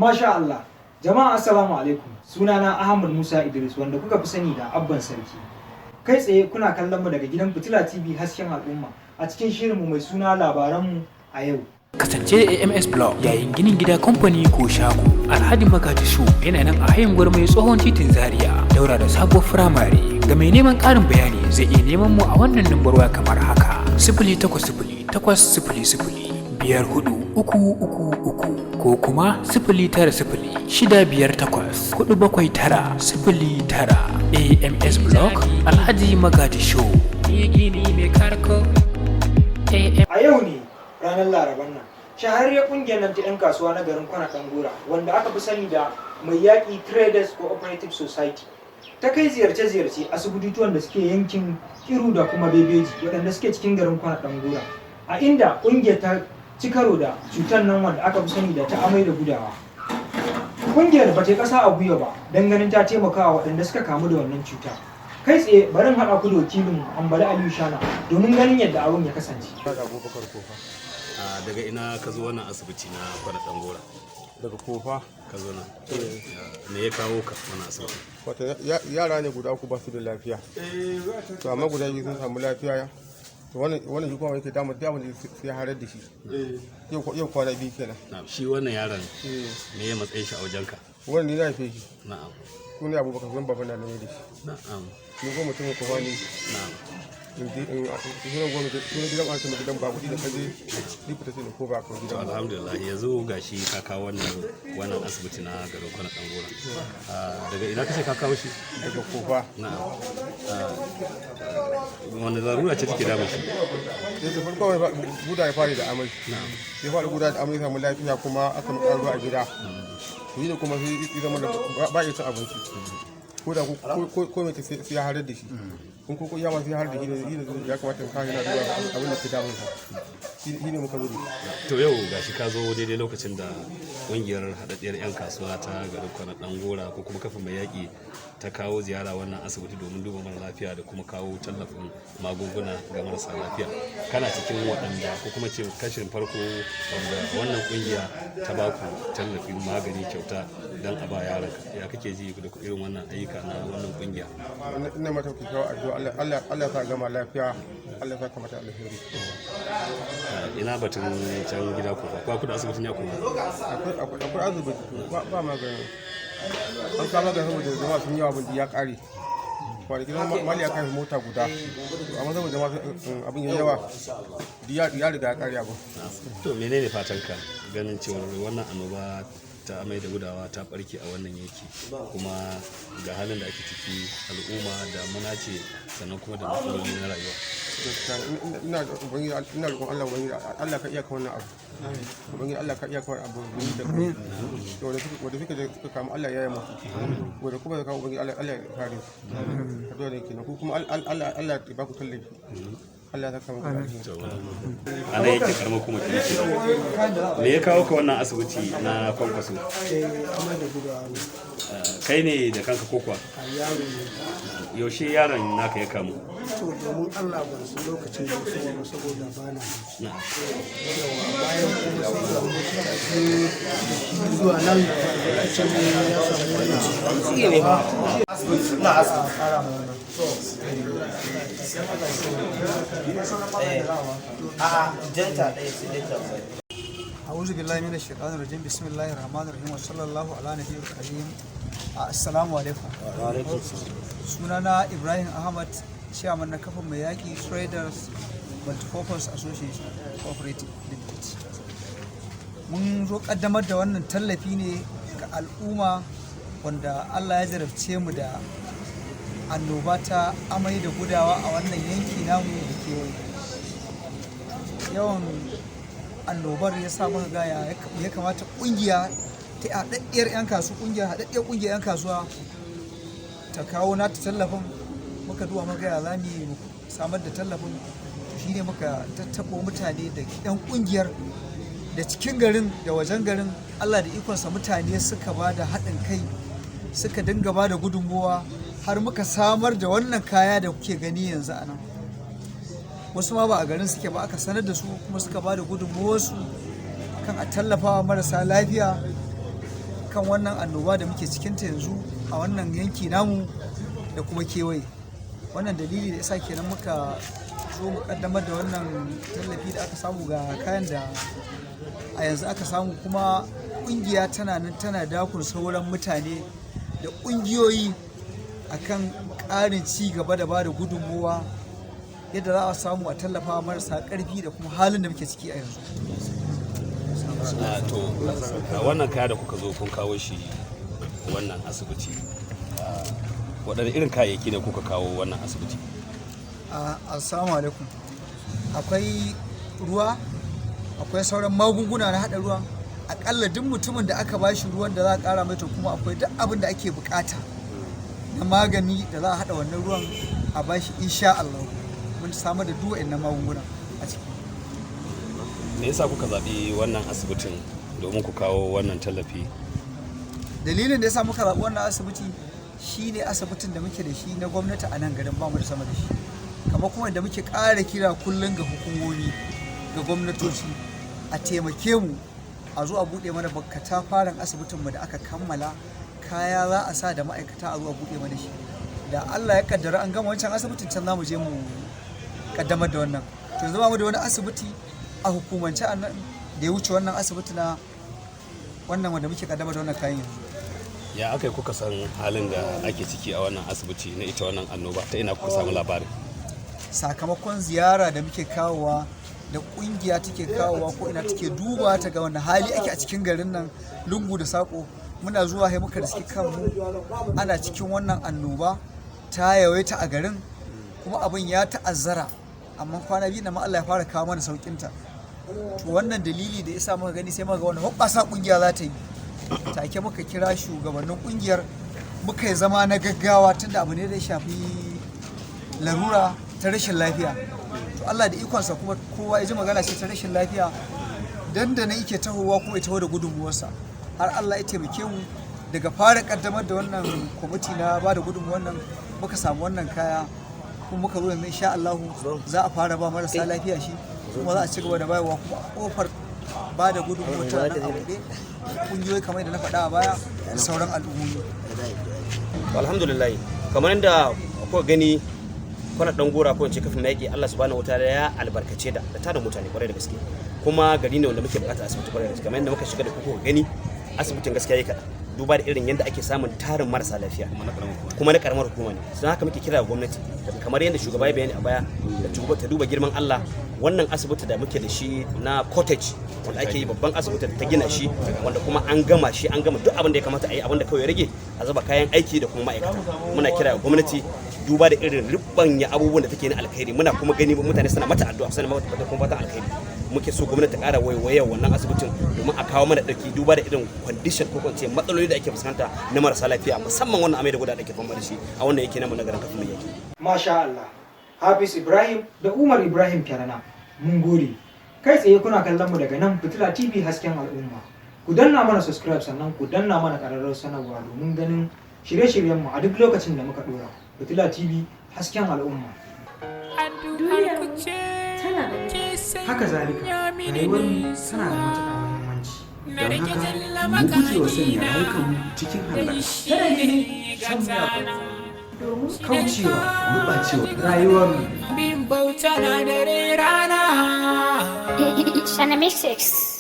Masha Allah. Jama'a, assalamu alaikum. Sunana Ahmad Musa Idris, wanda kuka fi sani da Abban Sarki. Kai tsaye kuna kallon mu daga gidan Fitila TV, hasken al'umma, a cikin shirinmu mai suna Labaranmu a Yau. Kasance da AMS Block yayin ginin gida, kamfani ko shago. Alhaji Magaji Shu yana nan a hayin Gwarmai, tsohon titin Zaria, daura da sabuwar firamare. Ga mai neman ƙarin bayani, zai iya neman mu a wannan lambar waya kamar haka: 08080005433, ko kuma 09065847909. AMS Block, Alhaji Magaji Shu. Gini mai karko. A yau ne ranar Laraban nan, shahararriyar kungiyar nan ta 'yan kasuwa na garin Kwana Ɗangora, wanda aka fi sani da Mai Yaƙi Traders Cooperative Society, ta kai ziyarce-ziyarce asibitotuwan da suke yankin Kiru da kuma Bebeji, waɗanda suke cikin garin Kwana Ɗangora, a inda kungiyar ta ci karo da cutar nan wanda aka fi sani da ta amai da gudawa. Kungiyar ba ta yi ƙasa a gwiwa ba don ganin ta taimaka wa waɗanda suka kamu da wannan cuta. Kai tsaye bari in haɗa ku da wakilin Ambali Aliyu Shana domin ganin yadda abin ya kasance. Abubakar Kofa. Daga ina ka zo wannan asibiti na Kwana Dangora? Daga Kofa. Ka zo nan, me ya kawo ka wannan asibiti? Wata yara ne guda uku ba su da lafiya. To, amma guda biyu sun samu lafiya. To, wannan shi kuma yake damu damu sai ya harar da shi. Yau kwana 2 kenan. Na'am, shi wannan yaron, me ya matsayin shi a wajenka? Wannan ni na haife shi. Su ne Abubakar, zan baban na ne da shi. Ni ko mutumin Kofa ne. In sunan gwamnati, sunan gidan an ce gidan babu da kaje ni fita sai ko ba ka To, gidan. alhamdulillah, yanzu gashi ka kawo wannan asibiti na garin Kwana Dangora. Daga ina kace ka kawo shi? Daga Kofa. Na'am. Wanda larura ce take damun shi? Sai farko guda ya fara da amai. Ya fara guda da amai, samu lafiya, kuma aka mu ruwa a gida. To, yi ne kuma sai ya zama da ba ya cin abinci. Ko da ko mai sai ya harar da shi. In ko ya ma sai ya harar da shi ne, shi ne ya kamata in kawo yana duba abin da ke damun sa. Shi ne muka zo da shi. To, yau gashi ka zo daidai lokacin da ƙungiyar haɗaɗɗiyar 'yan kasuwa ta garin Kwana Ɗangora, ko kuma Kafin Mai Yaƙi, ta kawo ziyara wannan asibiti domin duba mara lafiya da kuma kawo tallafin magunguna ga marasa lafiya. Kana cikin waɗanda, ko kuma ce kashin farko, wanda wannan ƙungiya ta ba ku tallafin magani kyauta don a ba yaranka. Ya kake ji da irin wannan ayyuka na wannan ƙungiya? Ina mata kyakkyawar addu'a, Allah Allah Allah ya sa gama lafiya, Allah ya saka mata alheri. Ina batun can gida ko ba ku da asibitin ya kuma? Akwai asibiti, ba magani. An kawo magani saboda jama'a sun yawa, abin ya kare. Kwanaki zama mali ya kai mota guda. To, amma saboda jama'a abin ya yawa, ya riga ya kare abin. To, menene fatanka ganin cewar wannan annoba ta amai da gudawa ta barke a wannan yanki, kuma ga halin da ake ciki, al'umma damuna ce, sannan kuma da matsaloli na rayuwa? Gaskiya, ina ubangiji, ina roƙon Allah, ubangiji Allah ka iya ka wannan abu. Ubangiji Allah ka iya ka wannan abu da to wanda suka je suka kama, Allah ya yi musu. Wanda kuma da kawo, ubangiji Allah, Allah ya kare su. Addu'a ne kenan. Ku kuma Allah Allah ya ba ku tallafi. Allah ya saka muku alheri. A nan yake karamar kuma kirki. Me ya kawo ka wannan asibiti na Kwankwaso? Amai da gudawa ne. Kai ne da kanka ko kuwa? A yaro ne. Yaushe yaron naka ya kamu? To, domin Allah ban san lokacin da ya ba, saboda ba na Na'am. Yawa, bayan kuma sai ga mota ta biyu da shi zuwa nan a can ya samu wannan cuta. Na asibiti. A janta ɗaya sai dai ta. أعوذ بالله من الشيطان الرجيم، بسم الله الرحمن الرحيم، وصلى الله على نبي الكريم. السلام عليكم. Sunana Ibrahim Ahmad, chairman na Kafin Mai Yaƙi Traders Multipurpose Association Cooperative Limited. Mun zo kaddamar da wannan tallafi ne ga al'umma wanda Allah ya jarabce mu da annoba ta amai da gudawa a wannan yanki namu da kewaye. Yawan annobar ya sa muka ga ya kamata kungiya ta haɗaɗɗiyar 'yan kasuwa, kungiyar haɗaɗɗiyar ƙungiyar 'yan kasuwa ta kawo nata tallafin. Muka duba muka ya za mu yi mu samar da tallafin. Shine muka tattaɓo mutane da 'yan kungiyar da cikin garin da wajen garin. Allah da ikonsa, mutane suka ba da haɗin kai, suka dinga ba da gudunmuwa har muka samar da wannan kaya da kuke gani yanzu a nan. Wasu ma ba a garin suke ba, aka sanar da su kuma suka ba da gudunmuwarsu kan a tallafawa marasa lafiya. Akan wannan annoba da muke cikinta yanzu a wannan yanki namu da kuma kewaye. Wannan dalili da yasa kenan muka zo mu kaddamar da wannan tallafi da aka samu, ga kayan da a yanzu aka samu. Kuma kungiya tana nan tana dakon sauran mutane da kungiyoyi akan ƙarin ci gaba da bada gudunmuwa yadda za a samu a tallafa marasa ƙarfi da kuma halin da muke ciki a yanzu. To, wannan kaya da kuka zo kun kawo shi wannan asibiti, waɗanne irin kayayyaki ne kuka kawo wannan asibiti? Assalamu alaikum. Akwai ruwa, akwai sauran magunguna na haɗa ruwan. Akalla duk mutumin da aka bashi ruwan da za a ƙara mai, to kuma akwai duk abin da ake bukata na magani da za a haɗa wannan ruwan a bashi. Insha Allah mun samar da duk wa'annan magunguna a ciki. Me yasa kuka zaɓi wannan asibitin domin ku kawo wannan tallafi? Dalilin da yasa muka zaɓi wannan asibiti shine asibitin da muke da shi na gwamnati a nan garin, bamu da sama da shi. Kamar kuma da muke ƙara kira kullum ga hukumomi, ga gwamnatoci, a taimake mu a zo a buɗe mana katafaren asibitinmu da aka kammala, kaya za a sa da ma'aikata, a zo a buɗe mana shi. Da Allah ya kaddara an gama wancan asibitin, can za mu je mu kaddamar da wannan. To, yanzu ba mu da wani asibiti a hukumance a nan da ya wuce wannan asibiti na wannan wanda muke kaddamar da wannan kayan yanzu. Ya aka yi kuka san halin da ake ciki a wannan asibiti na ita wannan annoba? Ta ina kuka samu labarin? Sakamakon ziyara da muke kawowa, da kungiya take kawowa, ko ina take duba ta ga wani hali ake a cikin garin nan, lungu da sako muna zuwa, sai muka riski kanmu ana cikin wannan annoba ta yawaita a garin, kuma abin ya ta'azzara. Amma kwana biyu na ma Allah ya fara kawo mana saukinta. To, wannan dalili da yasa muka gani, sai muka ga wannan hoɓɓasa kungiya za ta yi. Take muka kira shugabannin kungiyar, muka yi zama na gaggawa, tunda abu ne da ya shafi larura ta rashin lafiya. To, Allah da ikonsa kuma kowa ya ji magana ce ta rashin lafiya, dandana yake tahowa kuma ya taho da gudunmuwarsa, har Allah ya taimake mu daga fara kaddamar da wannan kwamiti na ba da gudunmuwar nan muka samu wannan kaya, kuma muka zo yanzu insha Allah za a fara ba marasa lafiya shi, kuma za a ci gaba da bayarwa. Kuma kofar ba da gudunmuwar tana nan a buɗe, kungiyoyi kamar yadda na faɗa a baya da sauran al'ummomi. Alhamdulillah, kamar yadda kuka gani, Kwana Dan Gora, ko in ce Kafin Yaƙi, Allah Subhanahu Wataala ya albarkace da tarin mutane kwarai da gaske, kuma gari ne wanda muke bukata asibiti kwarai da gaske. Kamar yadda muka shiga da kuka gani, asibitin gaskiya yake kaɗan duba da irin yadda ake samun tarin marasa lafiya, kuma na karamar hukuma ne. Don haka muke kira ga gwamnati, kamar yadda shugaba ya bayani a baya, da ta duba girman Allah, wannan asibiti da muke da shi na cottage wanda ake yi, babban asibiti da ta gina shi, wanda kuma an gama shi, an gama duk abin da ya kamata a yi, abin da kawai ya rage a zuba kayan aiki da kuma ma'aikata. Muna kira ga gwamnati, duba da irin ribbanya abubuwan da take na alkhairi, muna kuma gani mutane suna mata addu'a, suna mata kuma fatan alkhairi. Muke so gwamnati ta ƙara waiwayar wannan asibitin domin a kawo mana ɗauki, duba da irin condition ko ce matsaloli da ake fuskanta na marasa lafiya, musamman wannan amai da gudawa da ake fama da shi a wannan yake namu na garin Kafin Mai Yaki. Masha Allah. Hafiz Ibrahim da Umar Ibrahim Kyarana. Mun gode. Kai tsaye kuna kallon mu daga nan Fitila TV, hasken al'umma. Ku danna mana subscribe, sannan ku danna mana ƙararrawar sanarwa domin ganin shirye-shiryenmu a duk lokacin da muka ɗora. Fitila TV, hasken al'umma. Duniyar tana da Haka zalika, rayuwar mu tana da matuƙar muhimmanci. Don haka mu guje wa sanya rayukanmu cikin hallaka. Shan miyagun domin kaucewa gurɓacewa rayuwar mu. Bin bauta na dare rana. Shana Mix.